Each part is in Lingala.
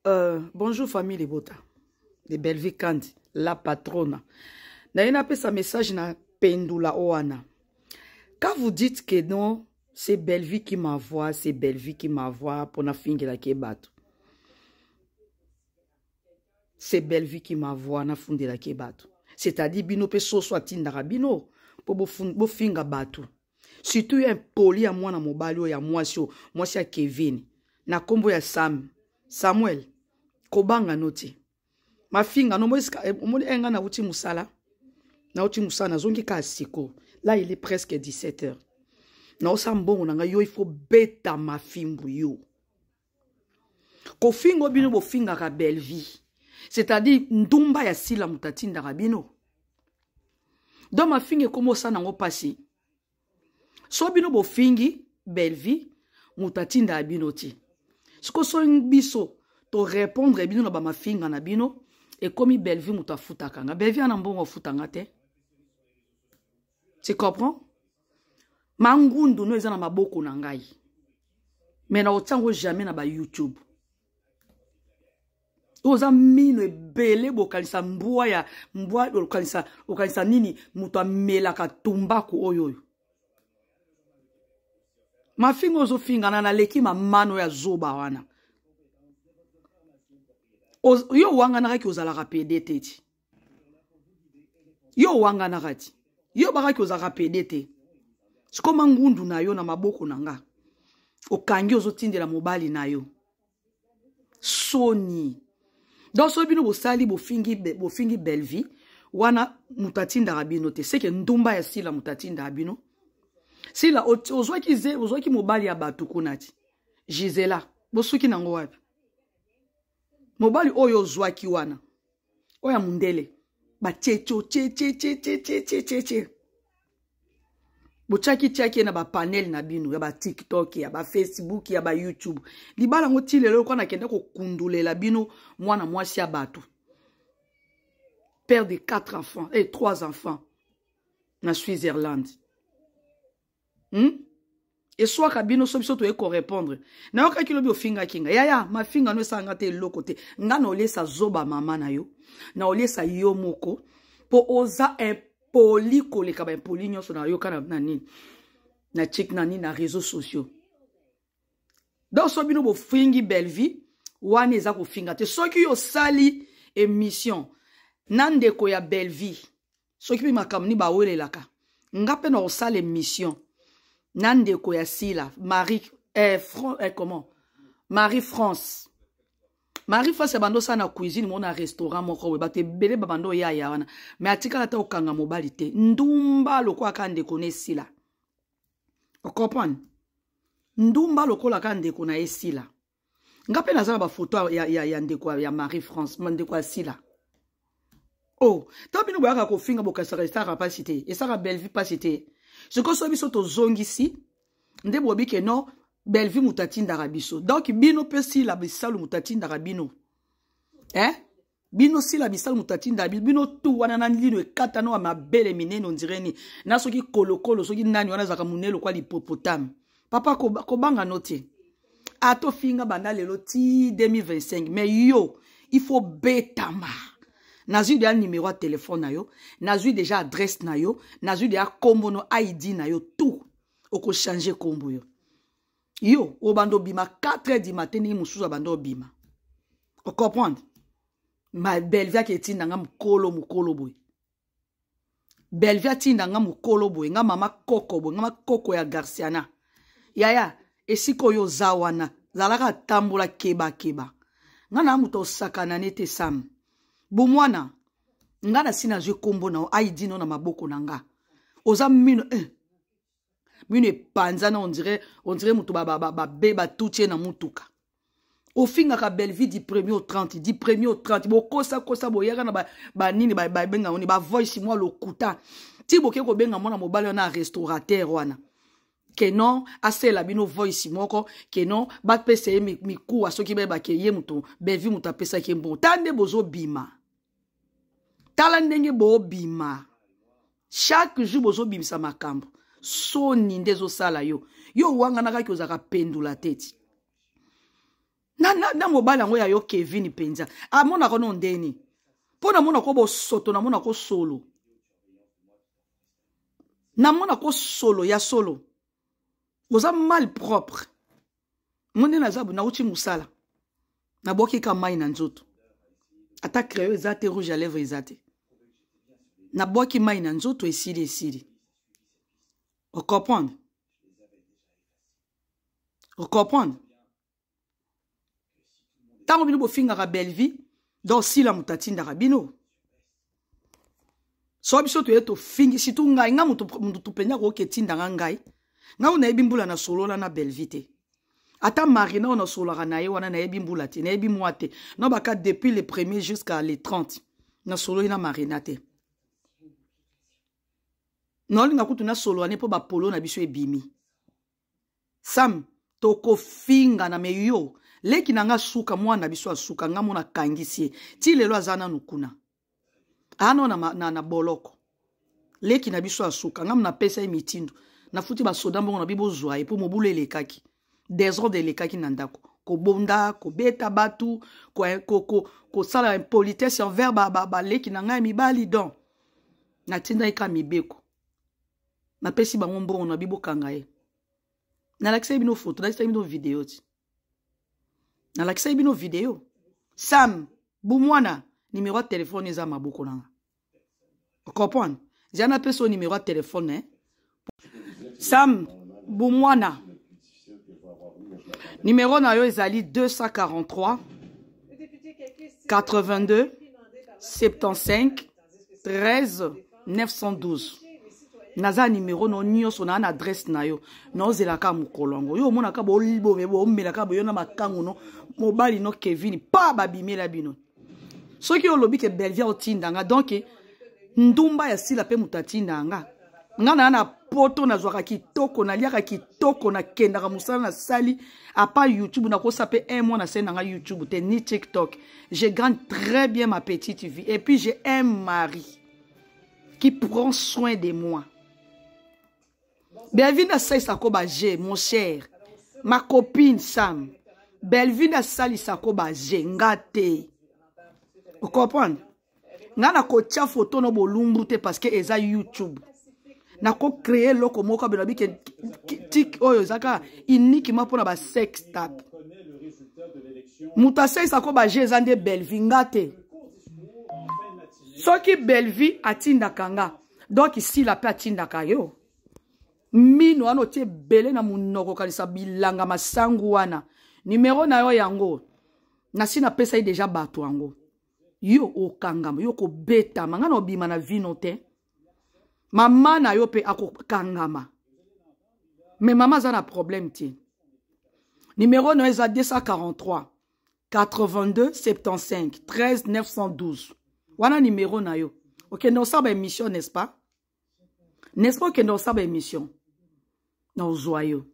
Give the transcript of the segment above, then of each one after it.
Bonjour famille Libota de Bellevue Kandi, la patrona. Naye napesa message na pendula owana. Quand vous dites que non, c'est Bellevue qui m'envoie, c'est Bellevue qui m'envoie pour na fingela ke bato. C'est Bellevue qui m'envoie na fundela ke bato. C'est-à-dire bino pe soso atindaka bino po bofinga bato. Surtout ya impoli ya mwana mobali oyo ya mwasi oyo, mwasi ya Kevin na kombo ya Sam, Samuel kobanga no te. Mafinga no omoni eh, nga nauti mosala. Nauti mosala nazongi kaka siko. Là il est presque 17 heures. Naosa mbongo na ngai yo il faut beta mafimbu yo. Kofingo bino bofingaka Bellevue. C'est-à-dire ndumba ya sila moto atindaka bino. Donc mafinga ekoma osala nango mpasi. So bino bofingi Bellevue moto atindaka bino te. Siko so biso to répondre bino na ba mafinga na bino ekomi Bellevue moto afutaka nga. Bellevue ana mbongo afuta nga te. Tu comprends? Mangundu no eza na maboko na ngai. Mais na otiango jamais na ba YouTube. Oza mino ebele bokanisa mbwa ya mbwa okanisa okanisa nini moto amelaka tumbaku oyo oyo. Mafinga ozofingana naleki mamano ya zoba wana. Yo wanganaka ki ozalaka pede te ti. Yo wanganaka ti. Yo bakaki ozalaka pede te. Sikoma ngundu na yo na maboko na nga. Okangi ozotindela mobali na yo. Soni. Donc soki bino bosali bofingi bofingi Bellevue wana moto atindaka bino te. C'est que ndumba ya Sila moto atindaka bino. Sila ozwaki ze ozwaki mobali ya bato kuna ti. Gisela bosuki nango wapi? Mobali oyo ozwaki wana oyo ya mundele ba checho che che che che che che che che botiaki tiaki ye na ba panel na bino ya ba TikTok ya ba Facebook ya ba YouTube libala ngo ti lelo kwa nakende kokundulela bino mwana mwasi ya bato père de 4 enfants et 3 enfants na Switzerland. Eswaka bino so biso toye ko répondre. Nayokaki lobi ofingaki nga. Yaya, mafinga no esanga te eloko te. Nga na oliesa zoba mama na yo. Na oliesa yo moko po oza impoli koleka ba impoli nyonso na yoka na nini. Na chick na nini na réseaux sociaux. Donc so bino bofingi Bellevue wana eza kofinga te. Soki yo sali émission na ndeko ya Bellevue soki mpe makambo ni bawelelaka nga mpe na kosala émission na ndeko ya Sila Marie Fran, comment Marie France Marie France abando osala na cuisine moko na restaurant moko boye bato ebele babando oyaya wana mais atikala ata okanga mobali te ndumba lokola kaka ndeko na esila ocomprendre ndumba lokola kaka ndeko na esila nga mpe naza na bafoto ya ndeko ya Marie France ndeko ya Sila. Oh, ta bino boyaka kofinga bokasaka esaka pasi te esaka Bellevue pasi te sikoyo so biso tozongisi nde bobi ke non Bellevue moto atindaka biso donc bino mpe Sila bisalu moto atindaka bino eh? Bino Sila bisalu moto atindaka bino bino tu wana na lino ekatana wa mabele minene ondire nini na soki kolokolo soki nani wana azalaka monene lokola l'hippopotame papa kobanga no te atofinga banda lelo ti 2025 mais yo il faut betama nazwi deja numéro ya telefone na yo nazwi deja adresse na yo nazwi deja kombo no ID na yo tout okochange kombo yo yo obanda obima 4 heures du matin ndenge mosusu abanda obima ocomprendre ma Bellevue ake etinda nga mokolo mokolo boye Bellevue atinda nga mokolo boye nga mama koko boye nga makoko ya Garciana yaya esika oyo oza wana zalaka atambola keba keba nga na moto osakana nete Sam bomwana nga na si nazwi kombo na yo ID no na maboko na nga oza mino mino epanzana on dirait moto babe batuti ye na mutuka ofingaka Bellevue du premier au 30 du premier au 30 bokosa kosa boyaka na banini babenga oni ba voice mwa lokuta ti boke kobenga mwana mobali wana restaurateur wana ke non asela bino voice moko ke non bapesa ye mikuwa soki bayebake ye moto Bellevue moto apesaki ye mbongo ta nde bozobima tala ndenge bobima chaque jour bozobimisa makambo soni nde ezosala yo yo owanganaka ki ozalaka pendula te ti. Na, na, na mobali yango ya yo Kevin mpenza amonaka no ndeni mpo namonako bosoto, namonako solo, namonako solo ya solo. Oza mal propre. Ngo nde naza, nauti mosala, nabwaki ka mai na nzoto, ata crayon eza te, rouge à lèvre eza te, nabwaki mai na nzoto, esili esili. Ocomprendre? Ocomprendre? Ntango bino bofingaka Bellevie, donc Sila moto atindaka bino. So biso toye tofingi, surtout ngai, ngai moto mpenza akoki etindanga ngai. Ngai oyo nayebi mbula nasolola na Bellevie te, ata Marina oyo nasololaka na ye wana, nayebi mbula te, nayebi mwa te. No baka depuis le premier jusqu'à le 30, nasololi na Marina te. Naolinga kutu nasolola ne mpo bapolo na biso ebimi. Sam, tokofingana me yo leki na nga suka, mwana biso asuka, nga mona akangisi ye ti lelo, aza nanu kuna ano na, na, na boloko. Leki na biso asuka, nga napesa ye mitindo, nafuti basoda mbongo na bi bozwa ye mpo mobulu elekaki, desordre elekaki na ndako, kobonda, kobeta bato, kosala ko, ko, ko impolitesse envers baleki ba, ba na ngai mibali. Donc natindaki ka mibeko, napesi bango mbongo na bi bokanga ye. Nalakisaki bino foto, nalakisaki bino video ti nalakisaki bino video. Sam Bumwana, numero ya telefone eza maboko nanga, comprendre? Zia napesa oyo numero ya telefone, eh? Sam Bumwana, numero na yo ezali 243 82 75 13 912. Naza nimero no nyonso na na adresse na yo. Naozelaka mokolo yango yo omonaka bomelaka boyo na makangu no mobali no Kevin pa babimela bino. Soki olobi ke Belvia otinda nga, donc ndumba ya Sila mpe moto atinda nga. Nga na na poto, nazwaka kitoko, naliaka kitoko, nakendaka mosala, nasali apa YouTube. Nakosa mpe un mois nasali nanga YouTube te ni TikTok. Je gagne très bien ma petite vie et puis j'ai un mari qui prend soin de moi. Bellevue nasalisako baje, mon cher, ma copine Sam Bellevue nasalisako baje nga te, ocomprendre? Nga nakotia foto no bolumbu te parce que eza YouTube. Nakocreye eloko moko abela bike tik oyo eza kaka uniquement mpona basex tap. Moto asalisako baje eza nde Bellevue, nga te. Soki Bellevue atindaka nga, donc Sila mpe atindaka yo. Mino wana otie ebele na monoko, kanisa bilanga masangu wana. Numero na yo yango nasi napesa ye deja bato yango. Yo okangama, yo kobetama, ngai na obima na vino te. Mama na yo mpe akokangama, me mama aza na problème te. Numero na yo eza 243 82 75 13 912. Wana numero na yo. Okende osala baémission, n'est-ce pas? N'est-ce pas? Okende osala baémission na ozwa yo.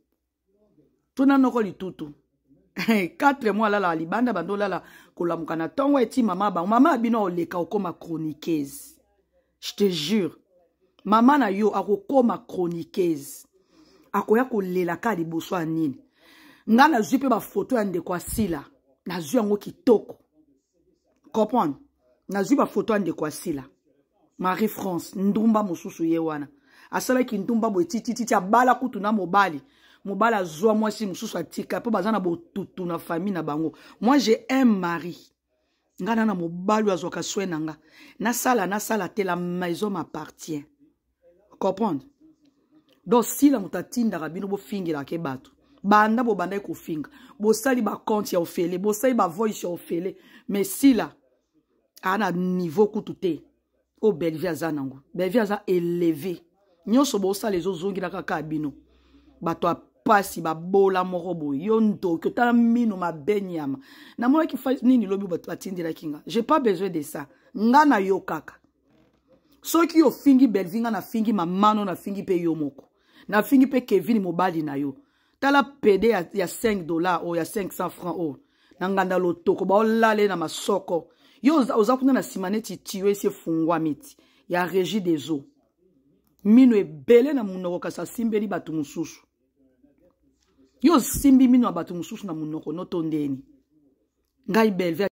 Tuna noko litutu, 4 mois alala libanda, bando olala kolamuka na ntongo eti mama bango. Mama bino oleka okóma chroniqueuse, je te jure. Mama na yo akokóma chroniqueuse, akoya kolela ka liboso ya nini. Nga nazwi mpe bafoto ya ndeko asila, nazwi yango kitoko, comprendre? Nazwi bafoto ya ndeko asila Marie France, ndumba mosusu ye wana asalaki ndumba boye titititi, abala kutu na mobali, mobali azwa mwasi mosusu atika mpo baza na botutu na famille na bango. Moi, j'ai un mari. Nga na mobali oyo azwaka soin na nga, nasala nasala te, la maison m'appartient, comprendre? Donc Sila moto atindaka bino bofingelaka ye bato. Banda bobandaki kofinga, bosali bacompte ya ofele, bosali bavoice ya ofele, mais Sila aa na niveau kutu te oyo Bellevie aza nango. Bellevie aza élevé. Nyonso bosala ezozongela kaka bino bato ya pasi, babola moko boye. Yo ndoki, otala mino mabe nyama. Namonaki nini lobi, bato batindelaki nga. J'ai pas besoin de ça. Nga na yo kaka, soki ofingi Bellevie, nga nafingi mamano, nafingi mpe yo moko, nafingi mpe Kevin mobali na yo. Tala pede ya 5 $ oyo ya 500 francs oyo na nganda lotoko, baolala ye na masoko. Yo oza kuna na nsima neti tiyo esi efungwami ti ya Régie des eaux. Mino ebele na monoko, kasi asimbeli bato mosusu. Yo osimbi mino ya bato mosusu na monoko no to ndeni. Ngai Belve.